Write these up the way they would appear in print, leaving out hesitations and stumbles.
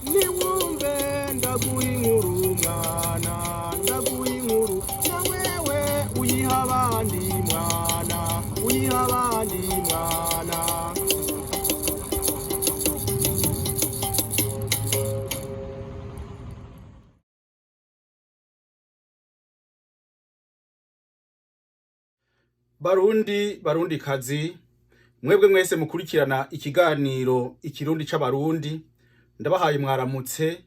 Niwumve ndaguha inkuru mwana, ndaguha inkuru na wewe uyiha abandi mwana, uyiha abandi mwana. Barundi, barundi kazi, mwebwe mwese mukurikirana ikiganiro Ikirundi c'Abarundi, ndabahaye mwaramutse,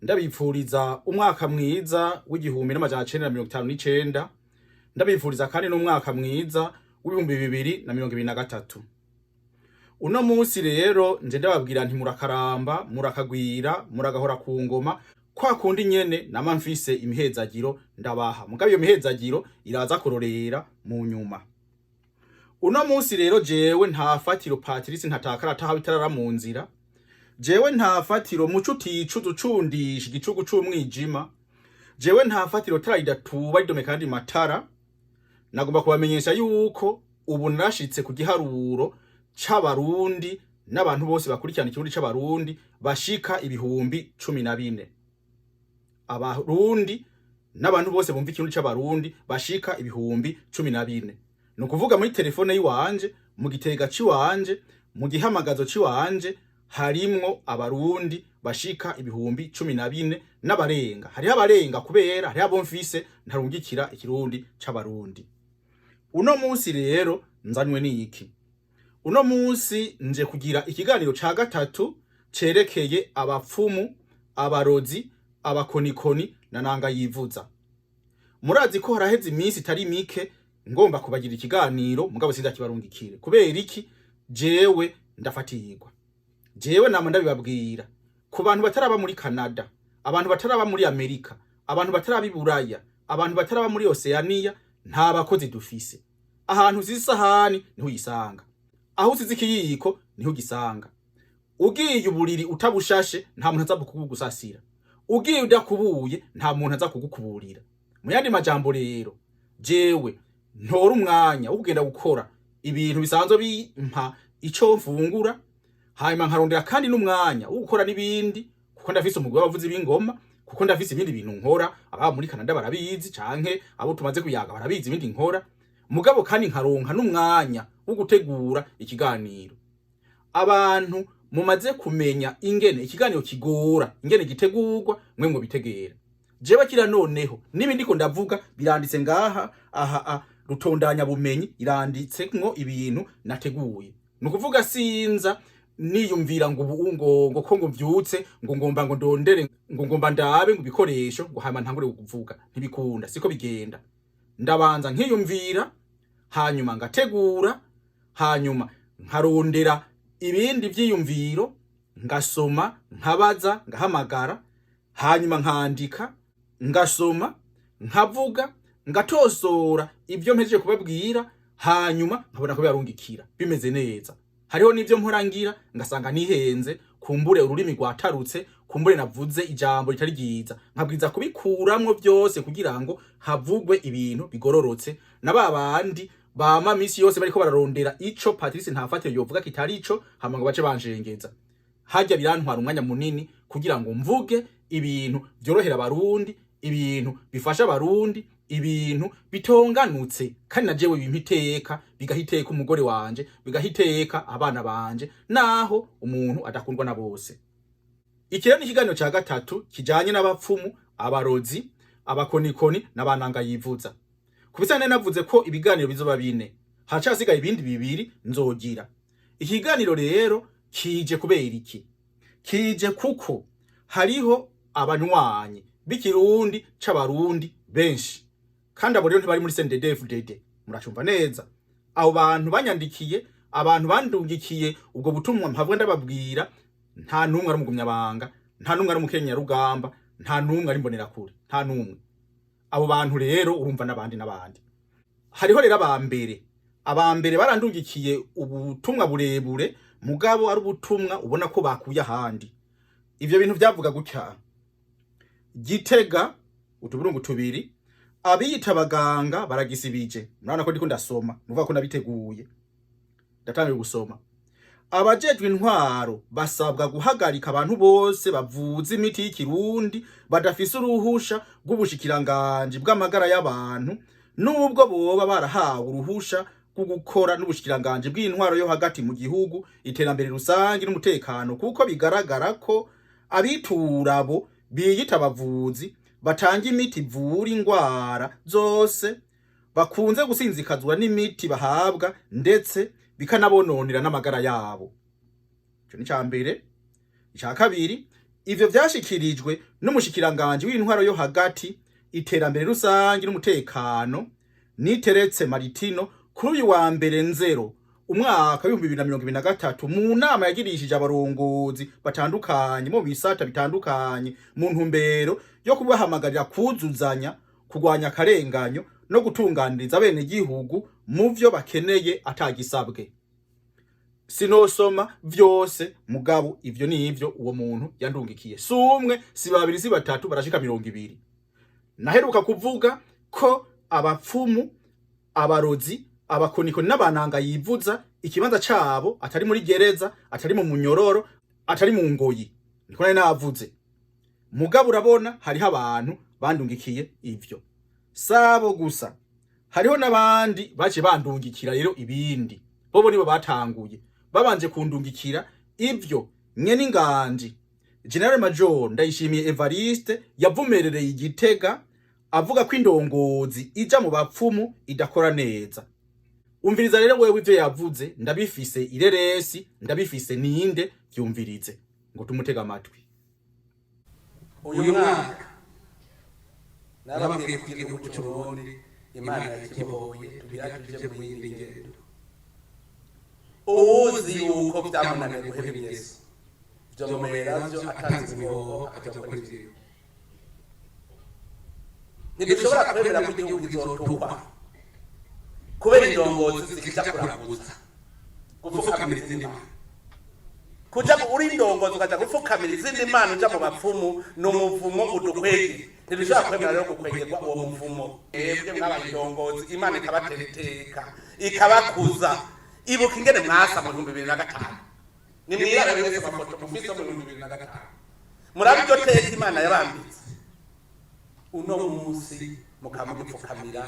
ndabipfuriza umwaka mwiza w'1959, ndabipfuriza kandi n'umwaka mwiza w'2023. Uno munsi rero nje ndababwira nti murakaramba, murakagwira, muragahora ku ngoma, kwa kundi nyene nama mfise imihezagiro ndabaha, mugabo iyo mihezagiro iraza kurorera mu nyuma. Uno munsi rero jewe nta fatiro Patrice ntatakara ataha bitarara mu nzira, jewe nta fatiro muco uticuza ucundisha igicugu c'umwijima, jewe nta fatiro tara ridatuba ridome kandi matara. Nagomba kubamenyesha yuko ubu narashitse ku giharuro c'Abarundi n'abantu bose bakurikirana Ikirundi c'Abarundi bashika 14,000. Abarundi n'abantu bose bumva Ikirundi c'Abarundi bashika 14,000. Ni ukuvuga muri telefone yiwanje, mu gitega ciwanje, mu gihamagazo ciwanje harimwo Abarundi bashika 14,000 n'abarenga. Hariho abarenga kubera hariho abo mfise ntarungikira Ikirundi c'Abarundi. Uno munsi rero nzanywe n'iki? Uno munsi nje kugira ikiganiro ca gatatu cerekeye abapfumu, abarozi, abakonikoni na nanga yivuza. Murazi ko haraheze iminsi itari mike ngomba kubagira ikiganiro, mugabo sindakibarungikire. Kubera iki? Jewe ndafatirwa. Jewe nama ndabibabwira. Ku bantu bataraba muri Canada, abantu bataraba muri Amerika, abantu bataraba i Buraya, abantu bataraba muri Oceania, nta bakozi dufise. Ahantu usize isahani niho uyisanga, aho usize ikiyiko niho ugisanga. Ugiye uburiri utabushashe nta muntu aza kugusasira, ugiye udakubuye nta muntu aza kugukuburira. Mu yandi majambo rero, jewe ntora umwanya wo kugenda gukora ibintu bisanzwe bimpa ico mfungura, hanyuma nkarondera kandi n'umwanya wo gukora n'ibindi, kuko ndafise umugwi w'abavuzi b'ingoma, kuko ndafise ibindi bintu nkora. Ababa muri Canada barabizi, canke abo tumaze kuyaga barabizi ibindi nkora, mugabo kandi nkaronka n'umwanya wo gutegura ikiganiro. Abantu mumaze kumenya ingene ikiganiro kigora, ingene gitegurwa, mwe mubitegera. Jewe kira noneho nibi ndiko ndavuga biranditse ngaha aha a rutondanya bumenyi, iranditsemwo ibintu nateguye. Ni ukuvuga sinza niyumvira ngo ubu ngo ko ngo mvyutse ngo ngomba ngo ndondere ngo ngomba ndabe ngo ibikoresho ngo hama ntangure kuvuga. Ntibikunda, siko bigenda. Ndabanza nkiyumvira, hanyuma ngategura, hanyuma nkarondera ibindi vyiyumviro, ngasoma, nkabaza, ngahamagara, hanyuma nkandika, ngasoma, nkavuga, ngatosora ibyo mpejeje kubabwira, hanyuma nkabona ko bibarungikira bimeze neza. Hariho n'ivyo mpora ngira ngasanga nihenze, kumbure ururimi rwatarutse, kumbure navuze ijambo ritari ryiza, nkabwiza kubikuramwo byose kugira ngo havugwe ibintu bigororotse, na ba bandi bama misi yose bariko bararondera ico Patrice Ntafatire yovuga kitari ico, hama ngo bace banjengeza. Hajya birantwara umwanya munini kugira ngo mvuge ibintu vyorohera Abarundi, ibintu bifasha Abarundi, ibintu bitonganutse, kandi na jewe bimpa iteka, bigaha iteka umugore wanje, bigaha iteka abana banje, naho umuntu adakundwa na bose. Iki rero ni ikiganiro ca gatatu kijanye n'abapfumu, abarozi, abakonikoni n'abananga yivuza. Ku bisa navuze ko ibiganiro bizoba bine, haracasigaye ibindi bibiri nzogira. Ikiganiro rero kije kubera iki? Kije kuko hariho abanywanyi b'Ikirundi c'Abarundi benshi, kandi abo rero ntibari muri CNDD-FDD, muracumva neza. Abo bantu banyandikiye, abantu bandungikiye ubwo butumwa mpavwa ndababwira, nta n'umwe ari umugumyabanga, nta n'umwe ari umukenyarugamba, nta n'umwe ari imbonerakure, nta n'umwe. Abo bantu rero urumva n'abandi n'abandi. Hariho rero abambere barandungikiye ubutumwa burebure, mugabo ari ubutumwa ubona ko bakuye ahandi. Ivyo bintu vyavuga gutya: Gitega utuburungu tubiri, abiyita abaganga baragisibije. Murabona ko ndiko ndasoma, nuvuga ko nabiteguye, ndatangiye gusoma. Abajejwe intwaro basabwa guhagarika abantu bose bavuza imiti y'ikirundi badafise uruhusha rw'ubushikiranganji bw'amagara y'abantu, nubwo boba barahawe uruhusha rwo gukora n'ubushikiranganji bw'intwaro yo hagati mu gihugu, iterambere rusange n'umutekano, kuko bigaragara ko abitura abo biyita abavuzi batanga imiti ivura ingwara zose bakunze gusinzikazwa n'imiti bahabwa, ndetse bikanabononera n'amagara yabo. Ico ni mbere. Ica kabiri, ivyo vyashikirijwe n'umushikiranganji w'intwaro yo hagati, iterambere rusange n'umutekano, Niteretse Maritino, kuri uyu wa mbere Nzero umwaka w'2023, mu nama yagirishije abarongozi batandukanye mu bisata bitandukanye, mu ntumbero yo kubahamagarira kuzuzanya, kurwanya akarenganyo no gutunganiriza abenegihugu mu vyo bakeneye atagisabwe. Sinosoma vyose, mugabo ivyo nivyo uwo muntu yandungikiye. Si umwe, si babiri, si batatu, barashika 20. Naheruka kuvuga ko abapfumu, abarozi, abakonikoni n'abananga yivuza ikibanza cabo atari muri gereza, atari mu munyororo, atari mu ngoyi. Niko nari navuze. Mugabo urabona hariho abantu bandungikiye ivyo. Sabo gusa, hariho n'abandi baciye bandungikira rero ibindi. Bobo nibo batanguye, babanje kundungikira ivyo nyene inganji General Major Ndayishimiye Evariste yavumerereye Igitega, avuga ko indongozi ija mu bapfumu idakora neza. Umviriza rero wewe ivyo yavuze. Ndabifise ireresi, ndabifise ninde, vyumvirize ngo tumutega amatwi. Uyu mwaka narababwiye ko igihugu cy'Uburundi Imana yakibohoye, tugira tuje mu yindi ngendo. Uwuzi yuko byamunaniye guheba ingeso, vyomubera vyo atanze imihoho akaja gukora ivyiwe. Ntidushobora kwemera ko igihugu kizotukwa kubera indongozi zikija kuraguza, gupfukamira izindi mana. Kuja uri indongozi ukaja gupfukamira izindi mana, uja mu bapfumu, ni umuvumo udukwege. Ntidushobora kwemera rero gukwegerwa uwo muvumo. Mwebwe mwabaye indongozi, Imana ikabatera iteka, ikabakuza. Ibuka ingene mwasa mu 2005. Nimwirabe mwese amafoto mufise mu 2005, murabe iryo teka Imana yabambitse. Uno munsi mukaba mugipfukamira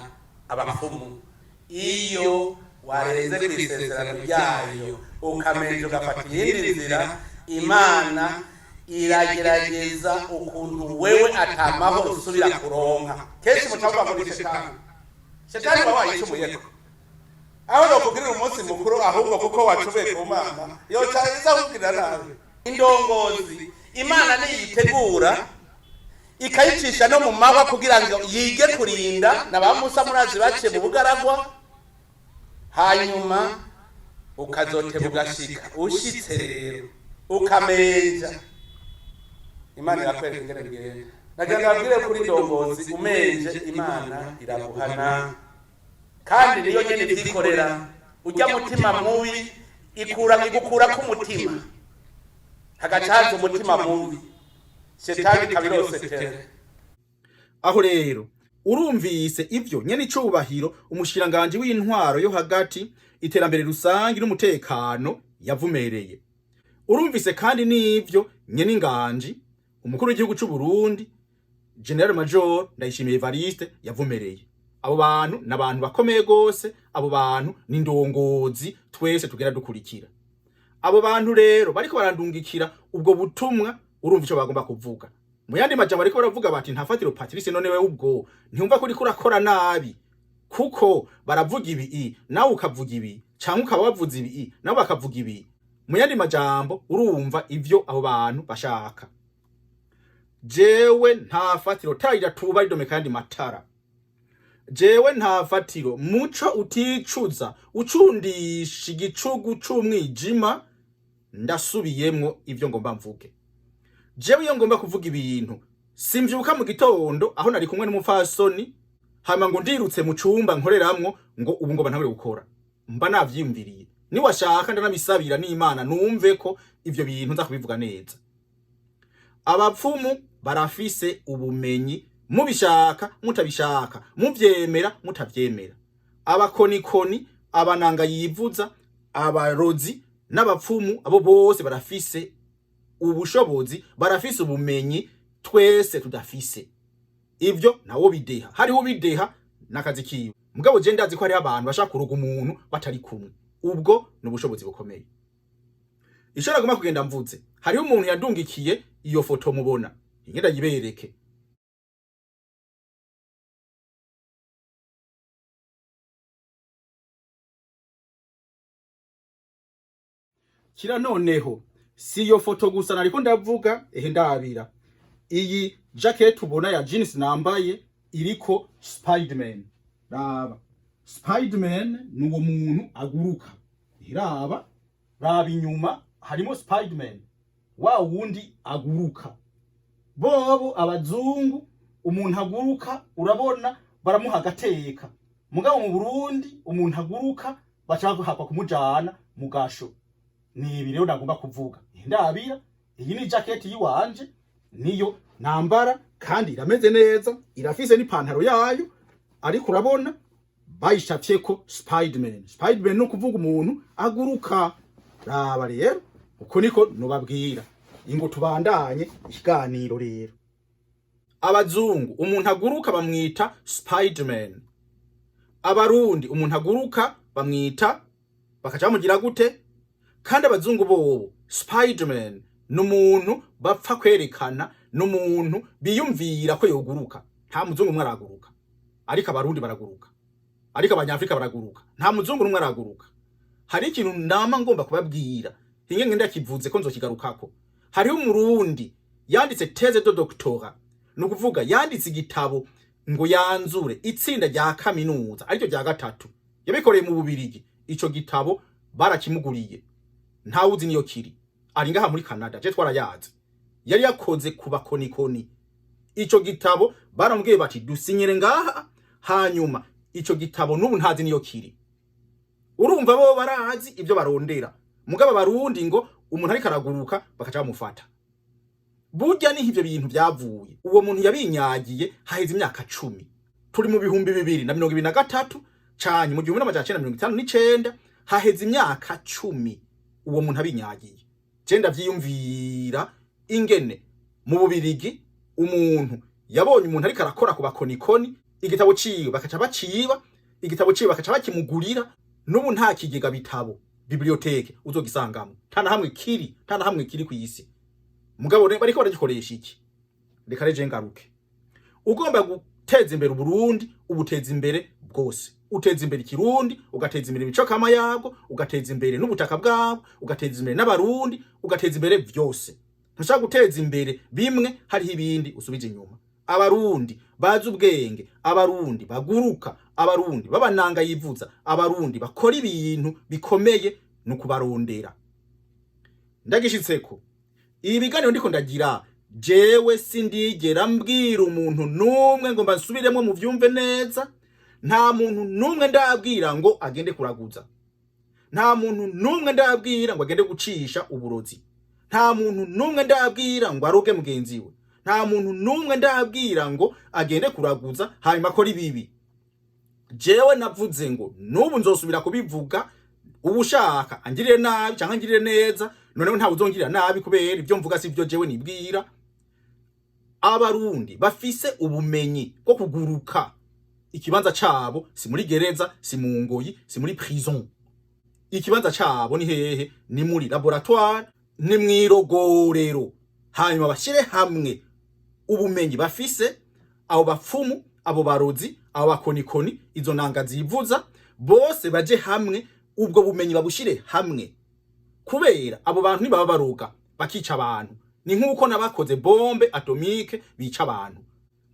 abapfumu. Iyo warenze ku isezerano ryayo, ukamenja ugafata iyindi nzira, Imana iragerageza ukuntu wewe atamahoro usubira kuronka. Kenshi mucavuga ngo ni shetani. Shetani waba wayicumuyeko, aho nokugirira umunsi mukuru ahubwo kuko wacumuye ku Mana, yoca iza kukugirira nabi. Indongozi Imana niyitegura, ikayicisha no mu mahwa kugira ngo yige kurinda. Na ba Musa murazi baciye mu bugaragwa. Hanyuma ukazoteba ugashika. Ushitse rero ukamenja, Imana irakwereka ingene bigenda. Nagira ndababwire kuri ndongozi, umenje Imana iraguhana, kandi niyo nyene ivyikorera. Ujya mutima mubi ikura, igukura k'umutima, hagaca haza umutima mubi, shetani ikabirosetera. Aho rero urumvise ivyo nyene icubahiro umushikiranganji w'intwaro yo hagati, iterambere rusangi n'umutekano yavumereye. Urumvise kandi n'ivyo nyene inganji umukuru w'igihugu c'u Burundi General Major Ndayishimiye Evariste yavumereye. Abo bantu ni abantu bakomeye gose, abo bantu ni indongozi twese tugera dukurikira. Abo bantu rero bariko barandungikira ubwo butumwa, urumva ico bagomba kuvuga. Mu yandi majambo, bariko baravuga bati: "Ntafatiro Patrice, none wewe ubwo ntiyumva ko uriko urakora nabi, kuko baravuga ibi i nawe ukavuga ibi, canke ukaba wavuze ibi i nabo bakavuga ibi?" Mu yandi majambo, urumva ivyo abo bantu bashaka. Jewe nta fatiro tayira tuba ridomeka yandi matara. Jewe nta fatiro muco uticuza ucundisha igicugu c'umwijima. Ndasubiyemwo ivyo ngomba mvuge. Jewe iyo ngomba kuvuga ibintu, simvyuka mu gitondo aho nari kumwe n'umupfasoni, hama ngo ndirutse mu cumba nkoreramwo, ngo ubu ngomba ntangure gukora. Mba navyiyumviriye, niwashaka ndanabisabira n'Imana, numve ko ivyo bintu nza kubivuga neza. Abapfumu barafise ubumenyi, mubishaka mutabishaka, muvyemera mutavyemera. Abakonikoni, abananga yivuza, abarozi. N'abapfumu abo bose barafise ubushobozi, barafise ubumenyi twese tudafise. Ivyo ntawo bideha, hariho bideha n'akazi kiwe. Mugabo je ndazi ko hariho abantu bashaka kuroga umuntu batari kumwe, ubwo ni ubushobozi bukomeye. Ico nagomba kugenda mvuze, hariho umuntu yadungikiye iyo foto mubona, ingenda yibereke. Kira noneho si iyo foto gusa nariko ndavuga, ehe ndabira iyi jacket ubona ya jeans nambaye iriko Spiderman. Raba, Spiderman ni uwo muntu aguruka. Raba, raba inyuma harimo Spiderman wa wundi aguruka. Bobo abazungu umuntu aguruka urabona baramuha agateka, mugabo mu Burundi umuntu aguruka baca bahakwa kumujana mu gasho. Ni ibi rero nagomba kuvuga. Ndabira iyi ni jacket yiwanje, niyo nambara kandi irameze neza, irafise n'ipantaro yayo, ariko urabona bayishafyeko Spiderman. Spiderman no kuvuga umuntu aguruka. Raba rero uko niko nobabwira ingo tubandanye ikiganiro. Rero abazungu umuntu aguruka bamwita Spiderman, abarundi umuntu aguruka bamwita bakaca bamugira gute? Kandi abazungu bobo Spiderman n'umuntu bapfa kwerekana, n'umuntu biyumvira ko yoguruka. Nta muzungu umwe araguruka, ariko abarundi baraguruka, ariko abanyafrika baraguruka, nta muzungu n'umwe araguruka. Hari ikintu ndama ngomba kubabwira, hinge ngenda kivuze ko nzokigarukako. Hariho umurundi yanditse thèse de doctorat, ni ukuvuga yanditse igitabo ngo yanzure itsinda rya kaminuza ariryo rya gatatu, yabikoreye mu Bubirigi. Ico gitabo barakimuguriye, ntawuzi niyo kiri, ari ngaha muri Canada, je twarayazi. Yari yakoze ku bakonikoni. Ico gitabo baramubwiye bati dusinyire ngaha, hanyuma ico gitabo n'ubu ntazi niyo kiri. Urumva bo barazi ibyo barondera, mugabo abarundi ngo umuntu ariko araguruka bakaca bamufata. Burya niho ivyo bintu vyavuye. Uwo muntu yabinyagiye haheze imyaka 10, turi mu 2023 canke mu 1959, haheze imyaka 10 uwo muntu abinyagiye. Je ndavyiyumvira ingene mu Bubirigi umuntu yabonye umuntu ariko arakora ku bakonikoni, igitabo ciwe bakaca baciba, igitabo ciwe bakaca bakimugurira. N'ubu nta kigega bitabo bibliothèque uzogisangamo, nta na hamwe kiri, nta na hamwe kiri kw'isi. Mugabo bariko baragikoresha iki? Reka reje ngaruke. Ugomba guteza imbere Uburundi, ubuteza imbere bwose. Uteza imbere ikirundi, ugateza imbere imico kama yabwo, ugateza imbere n'ubutaka bwabwo, ugateza imbere n'abarundi, ugateza imbere vyose. Ntushaka guteza imbere bimwe hariho ibindi usubije inyuma. Abarundi bazi ubwenge, abarundi baguruka, abarundi b'abananga yivuza, abarundi bakora ibintu bikomeye, ni ukubarondera. Ndagishitseko ibi biganiro ndiko ndagira, jewe sindigera mbwira umuntu n'umwe ngo mbasubiremo muvyumve neza. Nta muntu n'umwe ndabwira ngo agende kuraguza, nta muntu n'umwe ndabwira ngo agende gucisha uburozi, nta muntu n'umwe ndabwira ngo aroge mugenzi we, nta muntu n'umwe ndabwira ngo agende kuraguza hanyuma akora ibibi. Jewe navuze ngo n'ubu nzosubira kubivuga, ubushaka angirire nabi cyangwa angirire neza, noneho ntawe uzongirira nabi kubera ibyo mvuga si byo jewe nibwira. Abarundi bafise ubumenyi bwo kuguruka, ikibanza cabo si muri gereza, si mu ngoyi, si muri prison. Ikibanza cabo ni hehe? Ni muri laboratoire, ni mw'irogorero. Hanyuma bashyire hamwe ubumenyi bafise, abo bapfumu, abo barozi, abo bakonikoni, izo nanga zivuza, bose baje hamwe, ubwo bumenyi babushire hamwe. Kubera abo bantu nibaba baroga bakica abantu, ni nk'uko n'abakoze bombe atomique bica abantu.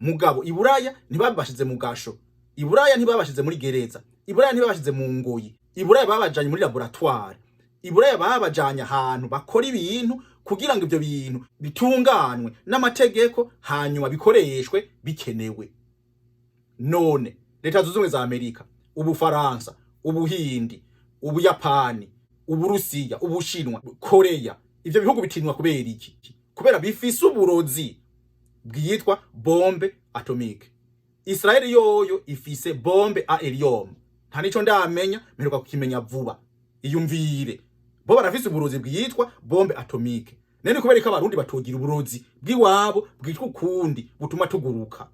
Mugabo iburaya ntibabashize mu gasho, iburaya ntibabashize muri gereza, iburaya ntibabashize mu ngoyi, iburaya babajanye muri laboratoire, iburaya babajanye ahantu bakora ibintu kugira ngo ivyo bintu bitunganwe n'amategeko, hanyuma bikoreshwe bikenewe. None Leta Zunze Ubumwe za Amerika, Ubufaransa, Ubuhindi, Ubuyapani, Uburusiya, Ubushinwa, Koreya, ivyo bihugu bitinywa kubera iki? Kubera bifise uburozi bwitwa bombe atomique. Israeli yoyo ifise bombe a helium, nta nico ndamenya, mperuka kukimenya vuba. Iyumvire bombe Bo barafise uburozi bwitwa bombe atomique. None kubera ko Abarundi batogira uburozi bw'iwabo bwitwa ukundi butuma tuguruka?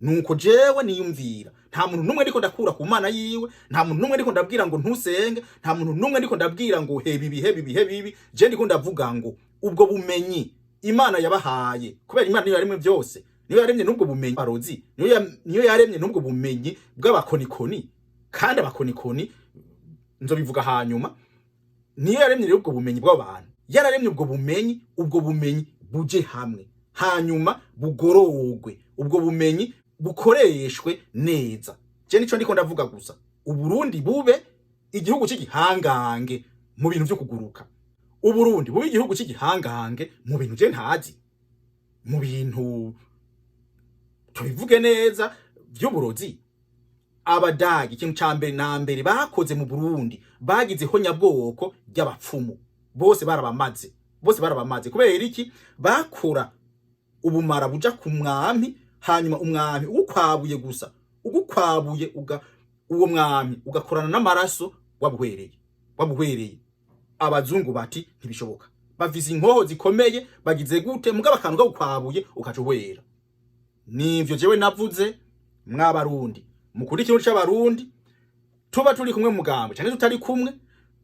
Nuko jewe niyumvira. Nta muntu numwe ndiko ndakura ku Mana yiwe, nta muntu numwe ndiko ndabwira ngo ntusenge, nta muntu numwe ndiko ndabwira ngo heba ibi, heba ibi, heba ibi. Je ndiko ndavuga ngo ubwo bumenyi Imana yabahaye, kubera Imana niyo yaremye byose, niyo yaremye n'ubwo bumenyi barozi, niyo yaremye n'ubwo bumenyi bw'abakonikoni. Kandi abakonikoni nzobivuga hanyuma. Niyo yaremye rero ubwo bumenyi bw'abantu, yararemye ubwo bumenyi. Ubwo bumenyi buje hamwe, hanyuma bugororwe, ubwo bumenyi bukoreshwe neza. Je nico ndiko ndavuga gusa. Uburundi bube igihugu cy'igihangange mu bintu vyo kuguruka, Uburundi bube igihugu cy'igihangange mu bintu je ntazi, mu bintu tubivuge neza vy'uburozi. Abadagi, ikintu ca mbere na mbere bakoze mu Burundi, bagize ihonyabwoko ry'abapfumu. Bose barabamaze, bose barabamaze. Kubera iki? Bakora ubumara buja ku mwami, hanyuma umwami ugukwabuye gusa, ugukwabuye uga uwo mwami ugakorana n'amaraso, wabuhwereye, wabuhwereye. Abazungu bati ntibishoboka, bafise inkoho zikomeye, bagize gute, mugabo akantu gakwabuye ukaca uhwera. Nivyo jewe navuze. Mwabarundi mukuri, ikintu c'Abarundi, tuba turi kumwe mu mugambo canke tutari kumwe,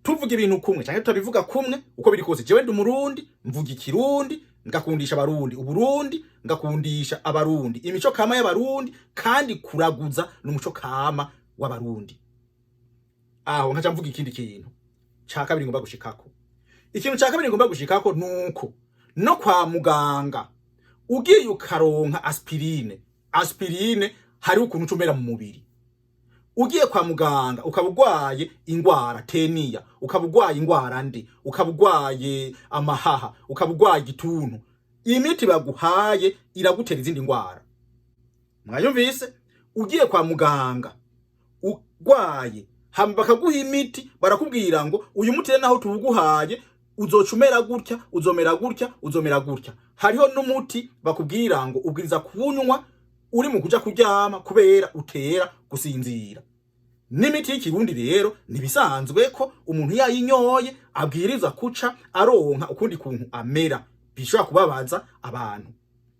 tuvuga ibintu kumwe canke tutabivuga kumwe, uko biri kose jewe ndi Umurundi, mvuga Ikirundi, ngakundisha Abarundi Uburundi, ngakundisha Abarundi imico kama y'Abarundi. Kandi kuraguza n'umuco kama w'Abarundi. Aho nkaca mvuga ikindi kintu ca kabiri ngomba gushikako. Ikintu ca kabiri ngomba gushikako nuko no kwa muganga ugiye ukaronka aspirine, aspirine hari ukuntu ucumera mu mubiri. Ugiye kwa muganga ukaba urwaye ingwara teniya, ukaba urwaye ingwara ndi, ukaba urwaye amahaha, ukaba urwaye igituntu, imiti baguhaye iragutera izindi ngwara. Mwayumvise? Ugiye kwa muganga urwaye, hama bakaguha imiti, barakubwira ngo uyu muti rero naho tuwuguhaye uzoca umera gutya, uzomera gutya, uzomera gutya. Hariho n'umuti bakubwira ngo ubwiriza kuwunywa uri mu kuja kuryama kubera utera gusinzira. N'imiti y'ikirundi rero ntibisanzwe ko umuntu yayinyoye abwiriza kuca aronka ukundi kuntu amera, bishobora kubabaza abantu.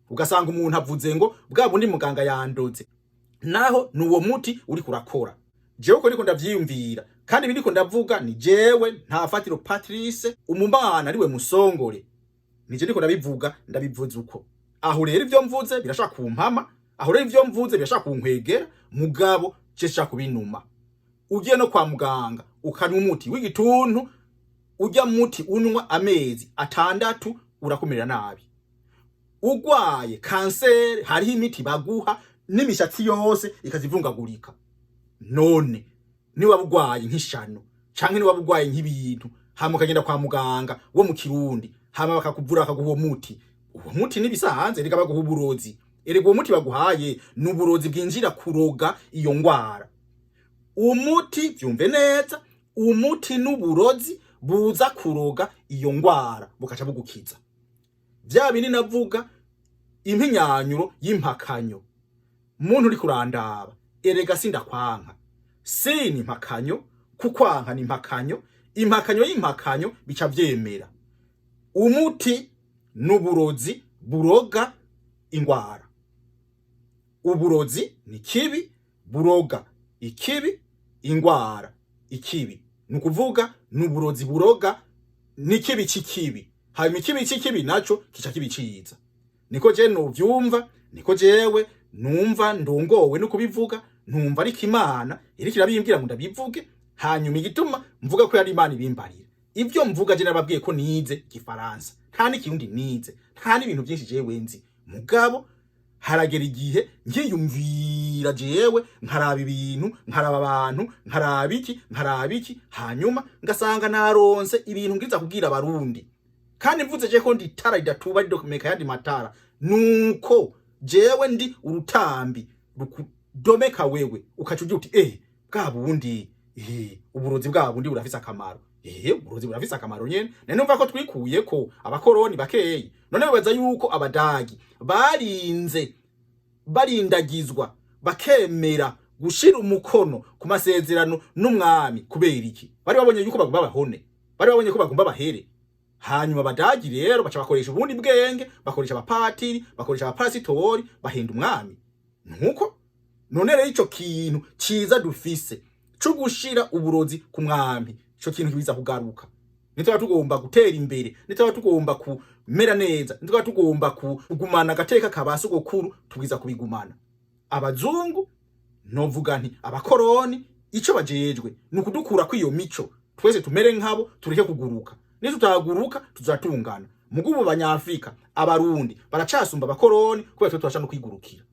Ugasanga umuntu avuze ngo bwa bundi muganga yandoze, naho ni uwo muti uri kurakora. Jewe uko niko ndavyiyumvira, kandi ibi ndiko ndavuga ni jewe nta fatiro Patrice umumana ariwe musongore, nije ndiko ndabivuga, ndabivuze uko. Aho rero ivyo mvuze birashaka kumpama, aho rero ivyo mvuze birashaka kunkwegera, mugabo je shaka kubinuma. Ugiye no kwa muganga ukanywa umuti w'igituntu, ujya muti unywa amezi 6 urakumerera nabi. Ugwaye kanseri hariho imiti baguha n'imishatsi yose ikazivungagurika. None niwaba ugwaye nk'ishano canke niwaba ugwaye nk'ibintu, hama ukagenda kwa muganga wo mu Kirundi, hama bakakuvura, bakaguha uwo muti, uwo muti nibisanzwe reka baguha uburozi. Erega uwo muti baguhaye ni uburozi bwinjira kuroga iyo ngwara. Umuti, vyumve neza, umuti n'uburozi buza kuroga iyo ngwara bukaca bugukiza. Vya bindi navuga, impinyanyuro y'impakanyo. Muntu uri kurandaba, erega sindakwanka, si ni impakanyo, kukwanka ni impakanyo, impakanyo y'impakanyo bica vyemera. Umuti n'uburozi buroga ingwara. Uburozi ni kibi buroga ikibi, ingwara ikibi, ni ukuvuga ni uburozi buroga n'ikibi c'ikibi, hanyuma ikibi c'ikibi naco kica kibi ciza. Niko je novyumva, niko jewe numva ndongowe no kubivuga. Ntumva ariko Imana iriko irabimbwira ngo ndabivuge. Hanyuma igituma mvuga ko yari Imana ibimbarira ivyo mvuga, je nababwiye ko nize Igifaransa, nta n'Ikirundi nize, nta n'ibintu byinshi jewe nzi, mugabo haragera igihe nkiyumvira jewe, nkaraba ibintu, nkaraba abantu, nkaraba iki, nkaraba iki, hanyuma ngasanga naronse ibintu ngiza kubwira Abarundi. Kandi mvuze je ko ndi itara ridatuba ridomeka yandi matara, nuko jewe ndi urutambi rukudomeka, wewe ukaca ugira uti bwa bundi, uburozi bwa bundi burafise akamaro. Uburozi burafise akamaro nyene. None numva ko twikuye ko abakoroni bakeyi. None bibaza yuko Abadagi barinze barindagizwa bakemera gushira umukono ku masezerano n'umwami kubera iki? Bari babonye yuko baguma bahone. Bari babonye ko bagomba bahere. Hanyuma Abadagi rero baca bakoresha ubundi bwenge, bakoresha abapatiri, bakoresha abapasitori, bahenda umwami. Nuko none rero ico kintu ciza dufise co gushira uburozi ku mwami, ico kintu kibiza kugaruka. Nitwaba tugomba gutera imbere, nitwaba tugomba kumera neza, nitwaba tugomba kugumana agateka ka sogokuru, tubwiza kubigumana. Abazungu, novuga nti abakoroni, ico bajejwe ni ukudukura kw'iyo mico, twese tumere nkabo, tureke kuguruka. Nitutaguruka tuzatungana. Mugubu Abanyafrika, Abarundi baracasumba abakoroni kubera twe tubasha no kwigurukira.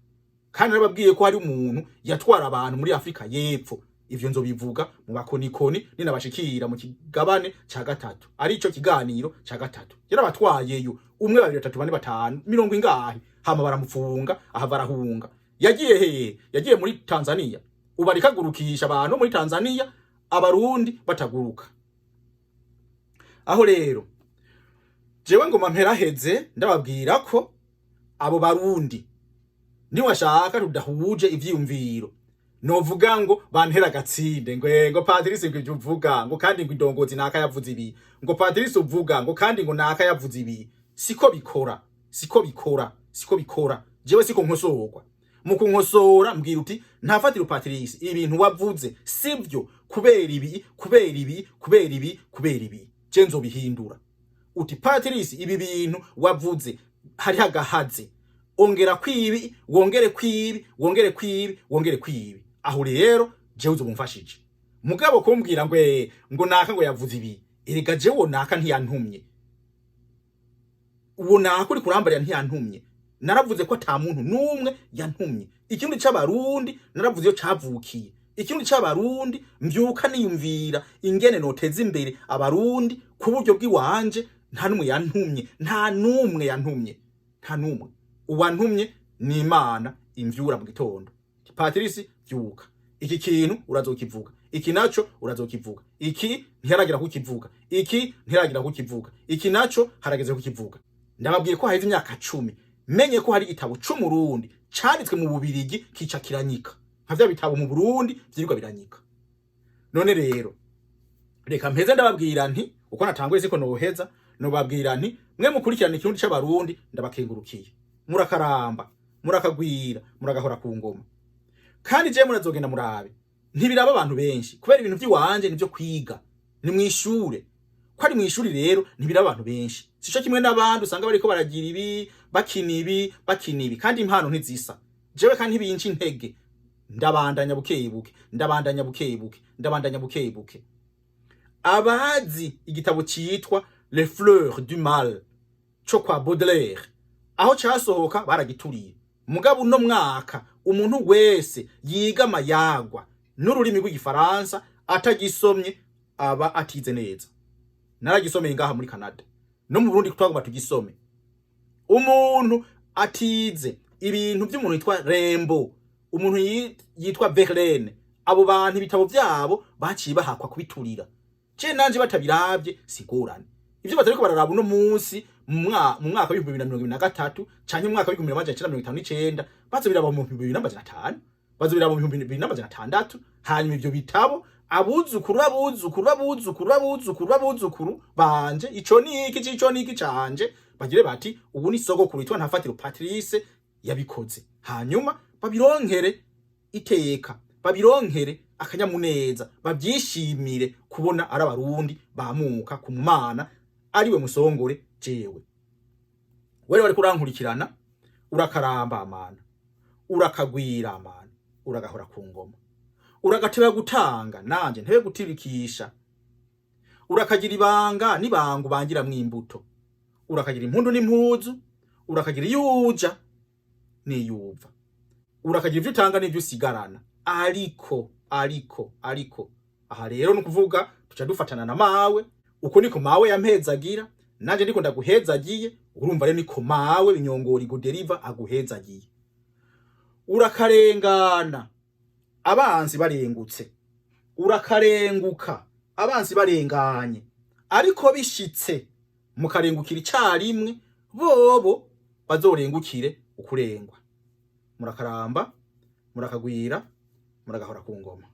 Kandi narababwiye ko hari umuntu yatwara abantu muri Afrika y'Epfo. Ivyo nzobivuga mu bakonikoni ninabashikira mu kigabane ca gatatu, arico kiganiro ca gatatu. Yarabatwayeyo umwe, babiri, batatu, bane, batanu, mirongo ingahe, hama baramufunga, ahava arahunga. Yagiye hehe? Yagiye muri Tanzania. Ubu ariko agurukisha abantu muri Tanzania, Abarundi bataguruka. Aho rero jewe ngoma mperaheze, ndababwira ko abo Barundi niwashaka tudahuje ivyiyumviro, novuga ngo bantera agatsinde, ngo Patrice, ngo ivyo uvuga, ngo kandi ngo indongozi naka yavuze ibi, ngo Patrice uvuga, ngo kandi ngo naka yavuze ibi. Siko bikora, siko bikora, siko bikora. Jewe siko nkosorwa. Mu kunkosora mbwira uti: "Ntafatiro Patrice, ibintu wavuze sivyo kubera ibi, kubera ibi, kubera ibi, kubera ibi." Je nzobihindura. Uti: "Patrice, ibi bintu wavuze hariho agahaze, ongera kwibi, wongere kwibi, wongere kwibi, wongere kwibi." Aho rero jewe uzobumfashije. Mugabo kumbwira ngo ngo naka ngo yavuze ibi, erega jewe uwo naka ntiyantumye. Uwo naka uri kurambarira ntiyantumye. Naravuze ko ata muntu n'umwe yantumye. Ikirundi c'Abarundi naravuze iyo cavukiye. Ikirundi c'Abarundi mvyuka niyumvira ingene noteza imbere Abarundi ku buryo bw'iwanje. Nta n'umwe yantumye, nta n'umwe yantumye, nta n'umwe. Uwantumye ni Imana imvyura mu gitondo: "Patrice, vyuka, iki kintu urazokivuga, iki naco urazokivuga, iki ntiharagira kukivuga, iki ntiharagira kukivuga, iki naco harageze kukivuga." Ndababwiye ko haheze imyaka 10 menye ko hari igitabo c'Umurundi canditswe mu Bubirigi kica kiranyika nka vya bitabo mu Burundi vyirirwa biranyika. None rero reka mpeze ndababwira nti uko natanguye siko noheza. Nobabwira nti mwe mukurikirana Ikirundi c'Abarundi, ndabakengurukiye. Murakaramba, murakagwira, muragahora ku ngoma. Kandi je murazogenda murabe, ntibiraba abantu benshi kubera ibintu vy'iwanje nivyo kwiga, ni mwishure. Ko ari mwishuri rero ntibiraba abantu benshi, sico kimwe n'abandi usanga bariko baragira ibi, bakina ibi, bakina ibi. Kandi impano ntizisa. Jewe kandi ntibinca intege, ndabandanya buke buke, ndabandanya buke buke, ndabandanya buke buke. Abazi igitabo citwa Les Fleurs du Mal co kwa Baudelaire, aho casohoka baragituriye. Mugabo uno mwaka umuntu wese yiga amayagwa n'ururimi rw'Igifaransa atagisomye aba atize neza. Naragisomeye ngaha muri Canada, no mu Burundi twagomba tugisome. Umuntu atize ibintu by'umuntu yitwa Rimbaud, umuntu yitwa Verlaine, abo bantu ibitabo vyabo baciye bahakwa kubiturira. Je nanje batabiravye sigorane ivyo batariko bararaba uno munsi mu mwaka w'2023 canke mu mwaka w'1959, bazobiraba mu 2500, bazobiraba mu 2600. Hanyuma ivyo bitabo abuzukuru, abuzukuru, abuzukuru, abuzukuru, abuzukuru banje, ico niki cico niki canje, bagire bati: "Ubu ni sogokuru yitwa Ntafatiro Patrice yabikoze." Hanyuma babironkere iteka, babironkere akanyamuneza, babyishimire kubona ari Abarundi bamuka ku Mana ariwe musongore. Jewe wewe wari kurankurikirana, urakaramba amana, urakagwira amana, uragahora ku ngoma, uragateba gutanga nanje ntebe gutirikisha, urakagira ibanga n'ibanga ubangiramwo imbuto, urakagira impundu n'impuzu, urakagira iyo uja n'iyuva, urakagira ivyo utanga n'ivyo usigarana. Ariko aha rero ni ukuvuga tuca dufatana na mawe. Uko niko mawe yampezagira, nanje ndiko ndaguhezagiye. Urumva rero niko mawe Binyongori Goderiva aguhezagiye. Urakarengana abansi barengutse, urakarenguka abansi barenganye. Ariko bishitse mukarengukira icarimwe, bobo bazorengukire ukurengwa. Murakaramba, murakagwira, muragahora ku ngoma.